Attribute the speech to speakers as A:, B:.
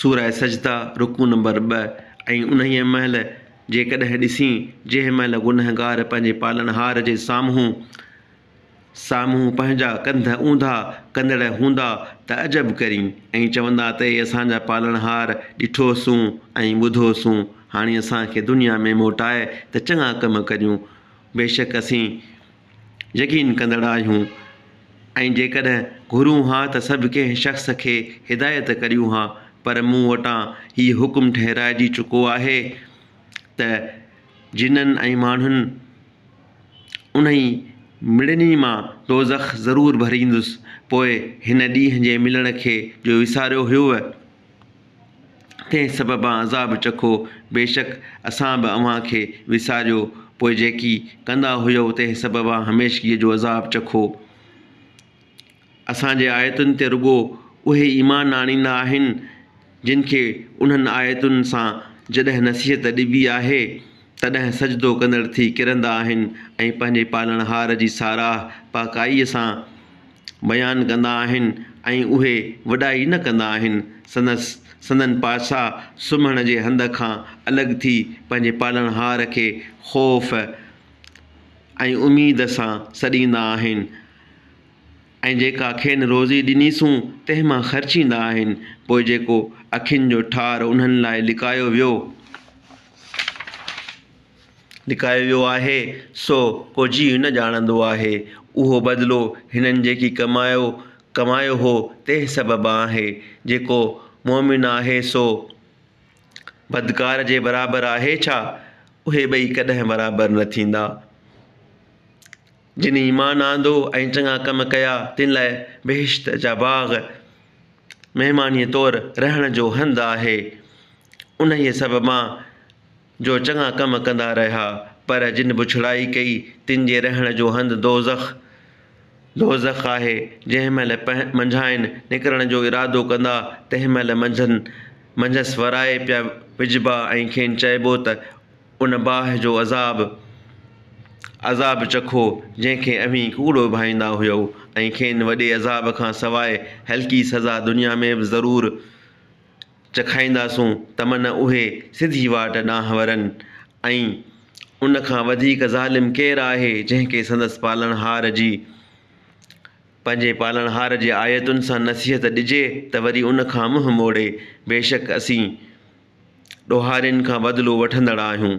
A: سوره سجده، رڪوع نمبر ٻه، ۽ انهيء مهل جيڪڏهن ڏسين، جنهن مهل گنهگار پنهنجي پالڻهار جي سامهون سامهون پنهنجا ڪنڌ اونڌا ڪندڙ هوندا ته عجب ڪرين ۽ چوندا ته اي اسان جا پالڻهار ڏٺوسون ۽ ٻڌوسون هاڻي اسان کي دنيا ۾ موٽاء ته چڱا ڪم ڪريون بيشڪ اسين يقين ڪندڙ آهيون ۽ جيڪڏهن گهرون ها ته سڀ ڪنهن شخص کي هدايت ڪريون ها پر مون وٽان هي حڪم ٺهرائجي چڪو آهي ته جنن ۽ ماڻهن انهي مڙني مان دوزخ ضرور ڀريندس پوء هن ڏينهن جي ملڻ کي جو وساريو هيوء تنهن سببان عذاب چکو، بيشڪ اسان به اوهان کي وساريو، پوء جيڪي ڪندا هيؤ تنهن سببان هميشگيء جو عذاب چکو. اسان جي آيتن تي رڳو اهي ايمان آڻيندا آهن، جن کي انهن آيتن سان جڏهن نصيحت ڏبي آهي، تڏهن سجدو ڪندڙ ٿي ڪرندا آهن ۽ پنهنجي پالڻهار جي ساراهه پاڪائيء سان بيان ڪندا آهن ۽ اهي وڏائي نه ڪندا آهن. سندس سندن پاسا سمهڻ جي هنڌ کان الڳ ٿي پنهنجي پالڻهار کي خوف ۽ اميد سان سڏيندا آهن ۽ جيڪا کين روزي ڏنيسون تنهن مان خرچيندا آهن پوء جيڪو اکين جو ٺار انهن لاء لڪايو ويو لڪايو ويو آهي، سو ڪو جيء نه ڄاڻندو آهي. اهو بدلو هنن جيڪي ڪمايو ڪمايو هو، تنهن سببان آهي. جيڪو مؤمن آهي سو بدڪار جي برابر آهي ڇا؟ اهي ٻئي ڪڏهن برابر نه ٿيندا. جن ايمان آندو ۽ چڱا ڪم ڪيا، تن لاء بهشت جا باغ مهمانيء طور رهڻ جو هنڌ آهي. انهيء سببان جو چڱا ڪم ڪندا رهيا، پر جن بڇڙائي ڪئي، تن جي رهڻ جو هنڌ دوزخ، دوزخ، آهي. جنهن مهل منجهائن نڪرڻ جو ارادو ڪندا، تنهن مهل منجهن منجهس ورائي پيا وجهبا ۽ کين چئبو ته ان باهه جو عذاب عذاب چکو، جنهن کي اوهين ڪوڙو ڀائيندا هيؤ ۽ کين وڏي عذاب کان سواء هلڪي سزا دنيا ۾ به ضرور چکائينداسون ته من اهي سڌي واٽ ڏانهن ورن ۽ ان کان وڌيڪ ظالم ڪير آهي جنهن کي سندس پالڻهار جي پنهنجي پالڻهار جي آيتن سان نصيحت ڏجي ته وري ان کان منهن موڙي بيشڪ اسين ڏوهارين کان بدلو وٺندڙ آهيون.